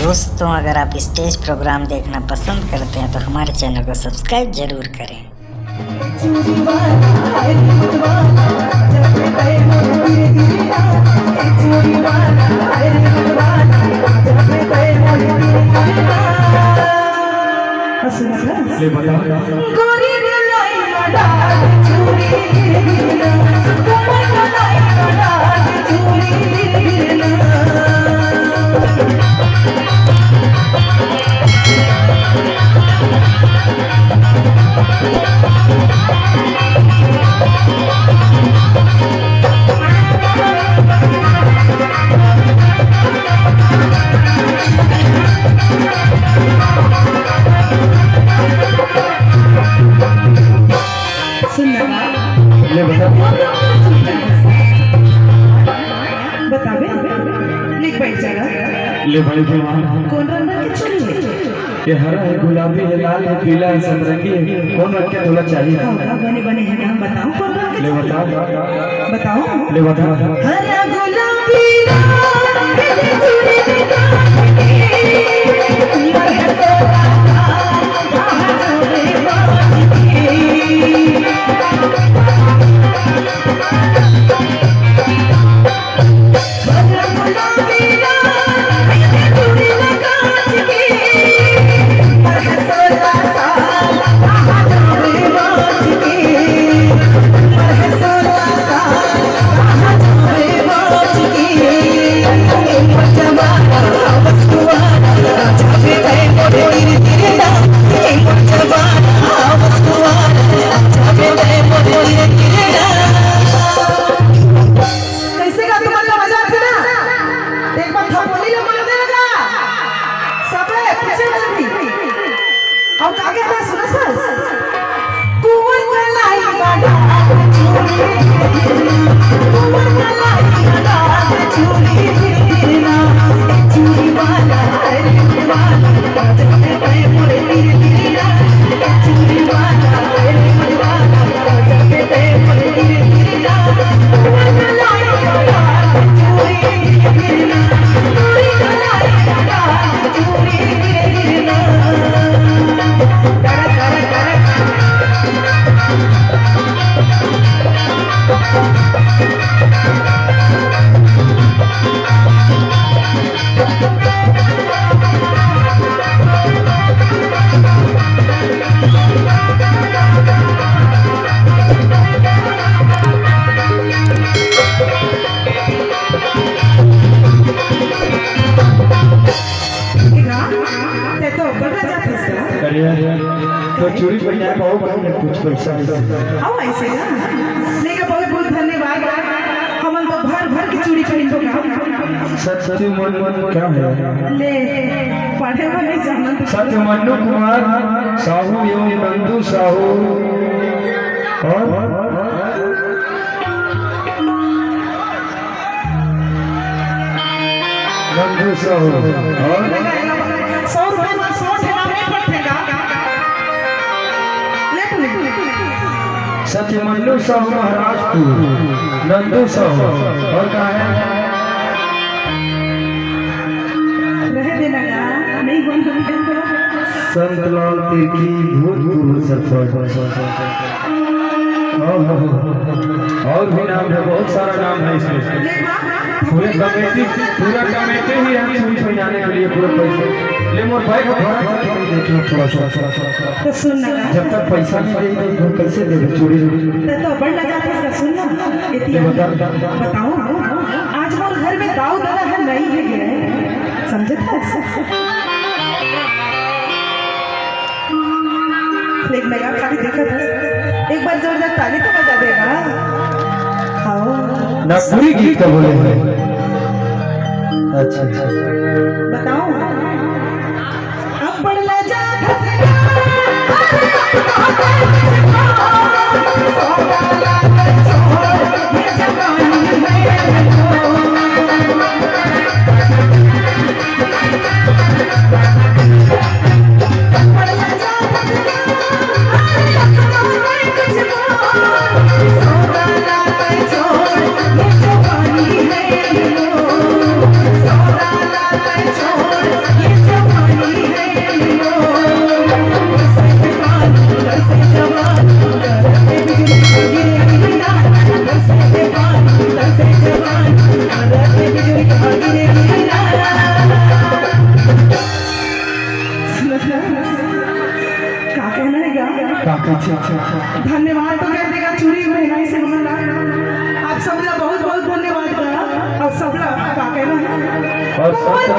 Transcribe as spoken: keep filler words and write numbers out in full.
दोस्तों, अगर आप स्टेज प्रोग्राम देखना पसंद करते हैं तो हमारे चैनल को सब्सक्राइब जरूर करें। ले बता। सुन ना। ले बता। बताबे। लिख भाई चला। ले भाई जवान। कौन रंग के चुनी है? ये हरा है, गुलाबी है, लाल है, पीला है, संतरंगी है। कौन रंग के तोला चाहिए? हाँ, हाँ, बने, बने है ना, बताओ कौन रंग के ले चुनी बता। है? बताओ। ले बता। हरा गुलाबी लाल है, चुनी है। कैसे गा, तुमन ला मजा आथे ना? एक बार थपोली ला मार देगा। सबे पीछे में भी। अउ का कहत हे, सुनत हस? कुंवर कलाई वाला चूड़ी, कुंवर कलाई वाला चूड़ी, चूड़ी वाला, अरे वाला। अरे, तो चूड़ी पहिना के बहुत बढ़िया, कुछ पैसा नहीं। अउ ऐसे ना? नहीं का बहुत बहुत धन्यवाद। हमन तो भर भर के चूड़ी पहिनबो का। सत्यमन, क्या है? ले, पढ़े वाले जानत। सत्यमनु कुमार साहू एवं नंदू साहू और नंदू साहू और सौ रुपये में सौ ठेला नहीं पड़ते का? ले तू। सत्यमनु साहू महाराजपुर, नंदू साहू और का है? रह देना का, नहीं बोल सकते तो। संतलाल तिर्की भूतपूर्व सरपंच। हाँ, हाँ, हाँ। और भी नाम है, बहुत सारा नाम है इसमें। पूरे कमेटी, पूरा कमेटी ही है चूड़ी पहिनाने के लिए पूरे पैसे। ले मोर भाई को भरा था कि नहीं, देखिए थोड़ा सा, थोड़ा सा। तो सुन ना। जब तक पैसा नहीं देगी तो घर कैसे देगी चूड़ी? तो, तो बढ़ लगा था, सुन ना। ये इतिहास बता। बताओ, आज मोर घर में दाऊ दादा है, नहीं है, ये है। समझे था? एक नया खाली देखत हस। एक बार जोरदार ताली तो बजा देगा। हाँ। नागपुरी गीत का बोले हैं। अच्छा, अच्छा। बताओ। अब बड़ लजा तबला का कहना है? और सबसे